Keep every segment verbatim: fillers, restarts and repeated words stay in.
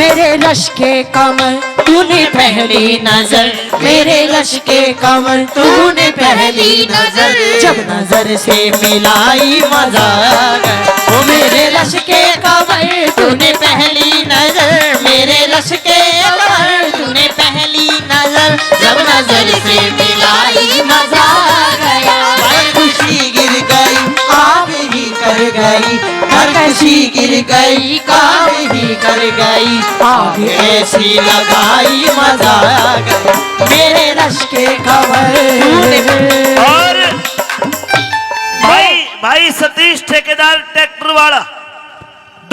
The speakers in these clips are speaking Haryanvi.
मेरे रश के कमर तूने पहली नजर, मेरे रश के कमर तूने पहली नजर, जब नजर से मिलाई मजा आ गया। ओ मेरे रश के कमर तूने पहली नजर, मेरे रश के कमर तूने पहली नजर, जब नजर से मिलाई मजा आ गया। भाई खुशी गिर गई, आग ही कर गई, हर खुशी गिर गई, काम ही कर गई। आग ऐसी लगाई, मजा आ गया। मेरे रश के कमर। और भाई, भाई सतीश ठेकेदार ट्रैक्टर वाला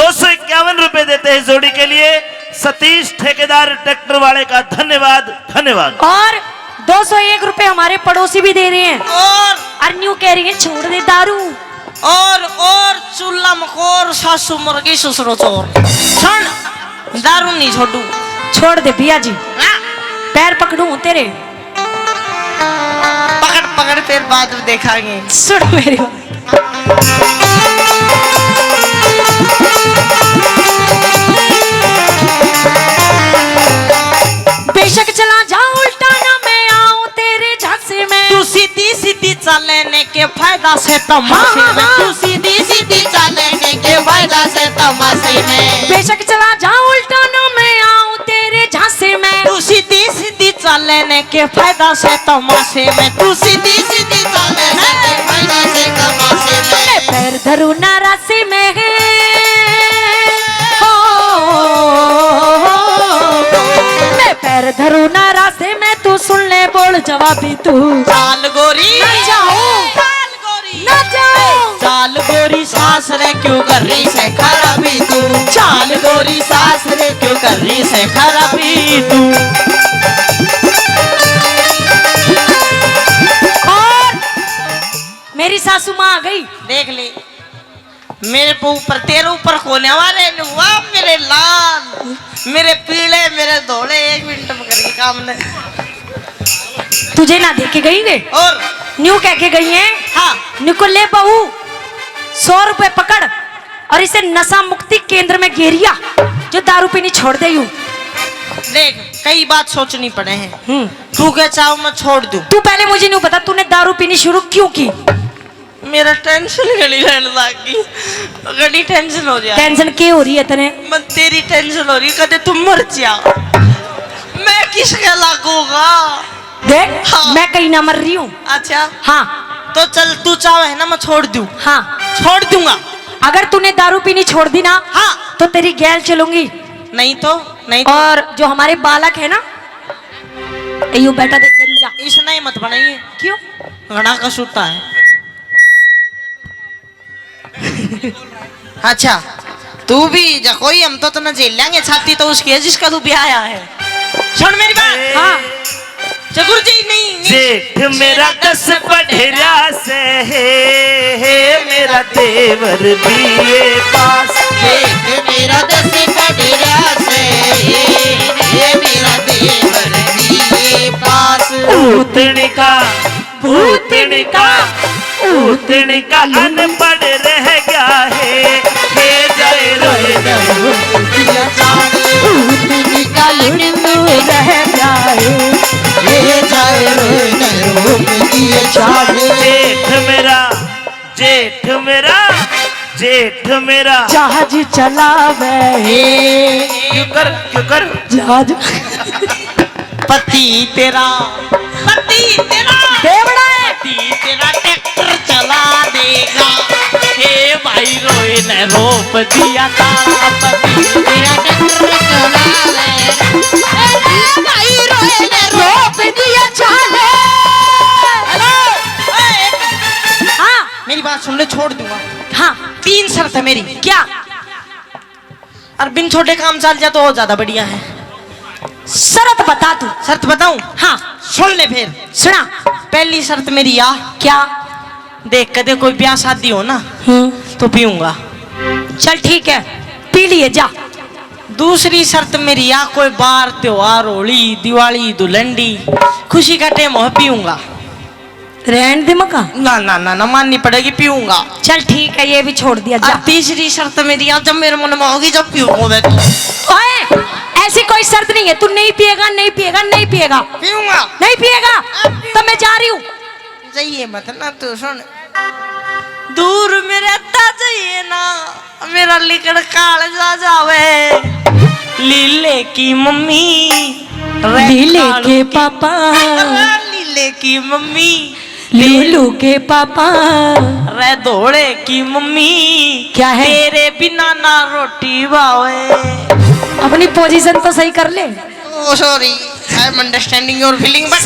दो सौ इक्यावन रुपए देते हैं जोड़ी के लिए। सतीश ठेकेदार ट्रैक्टर वाले का धन्यवाद, धन्यवाद। और दो सौ एक रुपए हमारे पड़ोसी भी दे रहे हैं। और और न्यू कह रही है, "छोड़ दे दारू।" और और चूल्हा मकोर, सासू मुर्गी, ससुरो चोर। सुन, दारू नहीं छोड़ू। छोड़ दे पिया जी। हाँ। पैर पकड़ू हूँ तेरे। पकड़ पकड़, फिर बाद में देखांगे। सुन मेरी बात। बेशक चला जा उल्टा ना मैं आऊं तेरे झांसे में। तू सीधी सीधी चाले ने के फायदा से तमाशे हाँ, हाँ, में। हाँ। तू सीधी सीधी चाले ने के फायदा से तमाशे में। बेशक चला जा उल्टा ना मैं आऊं तेरे झांसे में। तू सीधी सीधी चाले ने के फायदा से तमाशे में। तू सीधी सीधी चाले ने के फायदा से तमाशे में। मैं पैर धरू ना राशि में। हो, मैं पैर धरू ना राशि में, तू सुन ले बोल जवाबी तू। चाल गोरी। ना जाऊं। चाल गोरी। ना जाऊं। चाल गोरी सास रे क्यों कर रही से खराबी तू। चाल गोरी सास रे क्यों कर रही से खराबी तू। और मेरी सासू माँ आ गई। देख ले। मेरे पे ऊपर, तेरे ऊपर कोने वाले ने हुआ, मेरे लाल, मेरे पीले, मेरे धोले, एक मिनट में करके काम ने। तुझे ना देख के गई वे? और? न्यू कह के गई है। हाँ। निको ले बहू, सौ रुपए पकड़ और इसे नशा मुक्ति केंद्र में घेरिया, जो दारू पीनी छोड़ दे यू। देख, कई बात सोचनी पड़े हैं। हम्म। तू क्या चाहो मैं छोड़ दूं? तू पहले मुझे न्यू बता, तूने दारू पीनी शुरू क्यों की? मेरा टेंशन घणी रहने लग गई, घणी टेंशन हो रही है। टेंशन के हो रही है तने? मैं तेरी टेंशन हो रही है, कदे तू मर जा, मैं किसके लागूंगा? देख, हाँ। मैं कहीं ना मर रही हूँ। अच्छा। हाँ। तो चल, तू चाहे है ना, मैं छोड़ दूँ। हाँ। छोड़ दूंगा। अगर तूने दारू पीनी छोड़ दी ना, हाँ। तो तेरी गैल चलूंगी। नहीं तो, नहीं तो। और जो हमारे बालक है ना, यो बेटा देख गंजा। इसने ही मत बनाइए। क्यों? घना कसूता है। अच्छा, तू भी जा कोई, हम तो तन्ने झेल लेंगे, छाती तो उसकी है जिसका तू ब्याह आया है। सुन मेरी बात। हाँ। जगुर जी नहीं, नहीं। जेठ मेरा दस पढ़ रहा से, हे, हे मेरा देवर बीए पास। जेठ मेरा दस पढ़ रहा से, हे, हे मेरा देवर बीए पास। उतने का भूतनी का, भूतनी का अनपढ़ रह गया है, हे जाए रोए न रो दिया जान। भूतनी का लुंडू रह गया है, हे जाए रोए न रो दिया जान। जेठ मेरा, जेठ मेरा, जेठ मेरा जहाज चलावे। क्यों कर, क्यों कर? जहाज। पति तेरा, पति तेरा, बेवड़ा है। पति तेरा ट्रैक्टर चला देगा। हे भाई रोए ने रोप दिया तारा, पति तेरा ट्रैक्टर चला देगा। अरे भाई रोए ने रोप दिया चाले। हेलो, ए, एक मिनट। हाँ। मेरी बात सुन ले, छोड़ दूंगा। हाँ। तीन शर्त है मेरी। क्या? और बिन छोड़े काम चल जा तो और ज्यादा बढ़िया है। शर्त बता तू। शर्त बताऊं? हाँ। सुन ले फिर। सुना। पहली शर्त मेरी या। क्या? देख, कदे कोई ब्याह शादी हो ना, हम्म। तो पीऊंगा। चल ठीक है, पी लिए जा। दूसरी शर्त मेरी या, कोई बार त्योहार, होली, दिवाली, धुलंडी, खुशी का टाइम हो, पीऊंगा। रहन दे मका। ना, ना, ना, ना, माननी पड़ेगी, पीऊंगा। चल ठीक है, ये भी छोड़ दिया, जा। और तीसरी शर्त मेरी, आज जब मेरे मन में होगी, जब पीऊंगा मैं तो। ओए, तू नहीं पिएगा, नहीं पिएगा, नहीं पिएगा। पीऊंगा। नहीं पिएगा? हाँ, पीऊंगा। तो मैं जा रही हूँ। जाइए मत ना, तू सुन। दूर में रहता जाइए ना, मेरा लिकड़ काल जा जावे। लीले की मम्मी, रे लीले कालू के की, पापा। लीले की मम्मी, लूलू के पापा। रे धोले की मम्मी, क्या है? तेरे बिना ना रोटी भावे। अपनी पोजीशन तो सही कर ले। Oh, sorry, I am understanding your feeling, but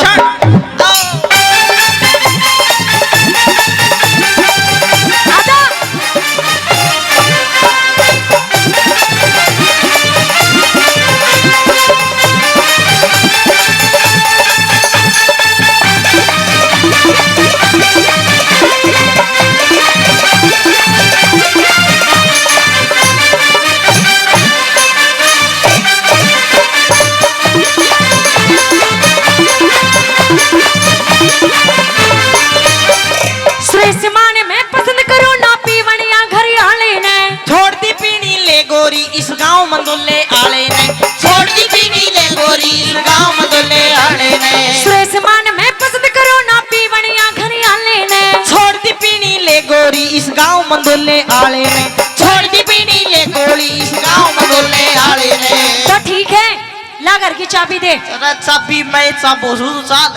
shut up. आजा। सुरेश मान मैं पसंद करूँ ना पीवणिया घर आले ने। छोड़ दी पीनी ले गोरी इस गांव मंदोले आले ने। छोड़ दी पीनी ले गोरी इस गांव मंदोले आले ने। सुरेश मान मैं पसंद करूँ ना पीवणिया घर आले ने। छोड़ दी पीनी ले गोरी इस गांव मंदोले आले ने। छोड़ दी पीनी ले गोरी इस गांव मंदोले आले ने। तो ठीक है, ला घर की चाबी दे। अरे चाबी मैं चाबो सू, चाल।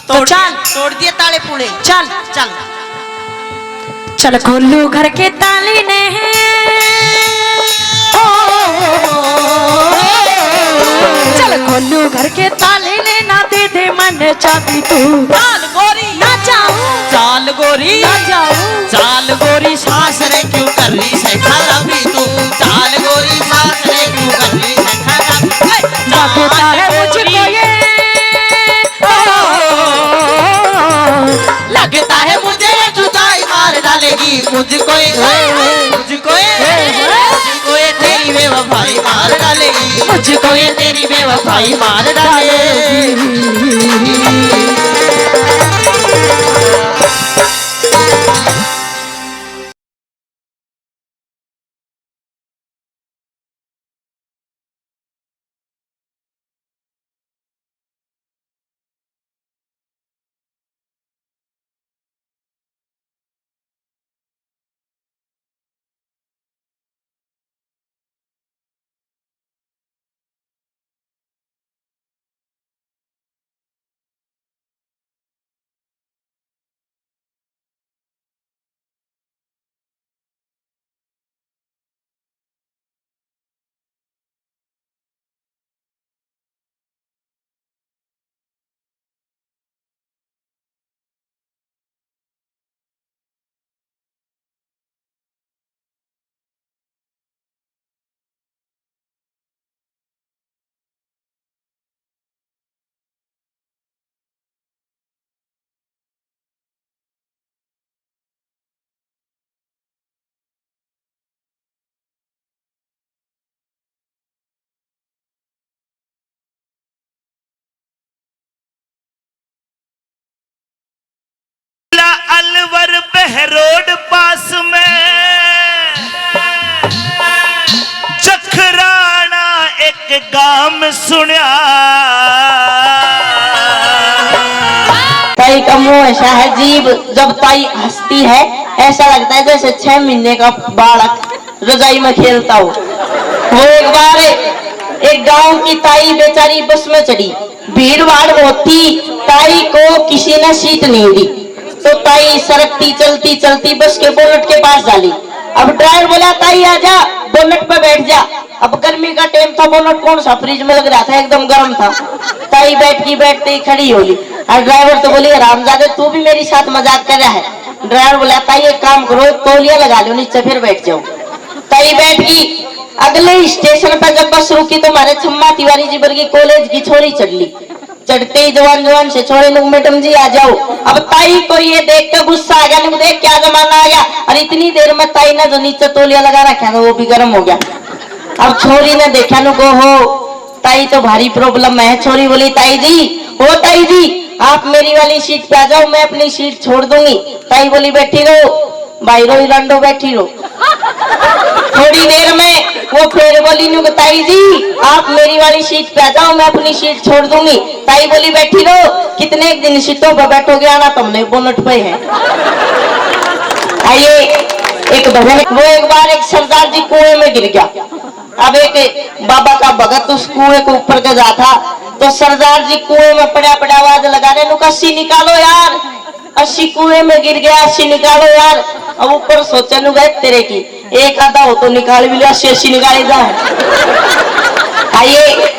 तो तोड़ चाल। दिए, तोड़ दिए ताले पुले। चल। चल। चल खोलू घर के ताले ने। ओ, चल खोलू घर के ताले ने, ना दे दे मन चाबी तू। चाल गोरी। ना जाऊं। चाल गोरी। ना जाऊं। चाल गोरी सास रे क्यों कर रही से खराबी तू। चाल गोरी सास रे क्यों कर रही से खराबी। ए, लगता है मुझको ये। लगता है मुझे ये जुदाई मार डालेगी, मुझको ये, मुझको ये, मुझको ये तेरी बेवफाई मार डालेगी, मुझको ये तेरी बेवफाई मार डालेगी। अलवर बहरोड पास में जखराना एक गाम सुण्या। ताई का मुंह ऐसा है, जीभ जब ताई हंसती है, ऐसा लगता है जैसे छह महीने का बालक रजाई में खेलता हो। वो एक बार एक गांव की ताई बेचारी बस में चढ़ी, भीड़ भाड़ बहुत थी, ताई को किसी ने सीट नहीं दी, तो ताई सरकती चलती चलती बस के बोनट के पास जा ली। अब ड्राइवर बोला, "ताई आजा, बोनट पे बैठ जा।" अब गर्मी का टाइम था, बोनट कौन सा फ्रिज में लग रहा था, एकदम गर्म था। ताई बैठ की बैठते ही खड़ी हो ली। और ड्राइवर तो बोली, "हरामजादे, तू भी मेरी साथ मजाक कर रहा है।" ड्राइवर बोला, "ताई एक काम करो, तौलिया लगा लो नीचे, फिर बैठ जाओ।" ताई बैठ गई। अगले स्टेशन पर जब बस रुकी तो हमारे छम्मा तिवारी जी वर्गी कॉलेज की छोरी चढ़ ली। चढ़ते ही जवान जवान से छोरे लोग, "मैडम जी आ जाओ।" अब ताई को ये देख के गुस्सा आ गया, "नु देख क्या जमाना आ गया।" और इतनी देर में ताई ने जो नीचे तौलिया लगा रखा था वो भी गर्म हो गया। अब छोरी ने देखा, नु को हो, ताई तो भारी प्रॉब्लम में है। छोरी बोली, "ताई जी, ओ ताई जी, आप मेरी वाली सीट पे आ जाओ, मैं अपनी सीट छोड़ दूंगी।" ताई बोली, "बैठी रहो भाई, रोई लांडो, बैठी रहो।" थोड़ी देर में वो फिर बोली, "न्यू ताई जी, आप मेरी वाली सीट पे आ जाओ, मैं अपनी सीट छोड़ दूंगी।" ताई बोली, "बैठी रहो, कितने एक दिन सीटों पर बैठोगे, आना तुमने बोनट पे है।" आइए, एक भजन, वो एक बार एक सरदार जी कुएं में गिर गया। अब एक बाबा का भगत उस कुएं के ऊपर के जा था, तो सरदार जी कुएं में पड़ा पड़ा आवाज लगा रहे, "नुका अस्सी निकालो यार, अस्सी कुएं में गिर गया, अस्सी निकालो यार।" अब ऊपर सोचे, "नु गए तेरे की, एक आधा हो तो निकाल भी ले, अस्सी अस्सी निकाले जा।" आइए,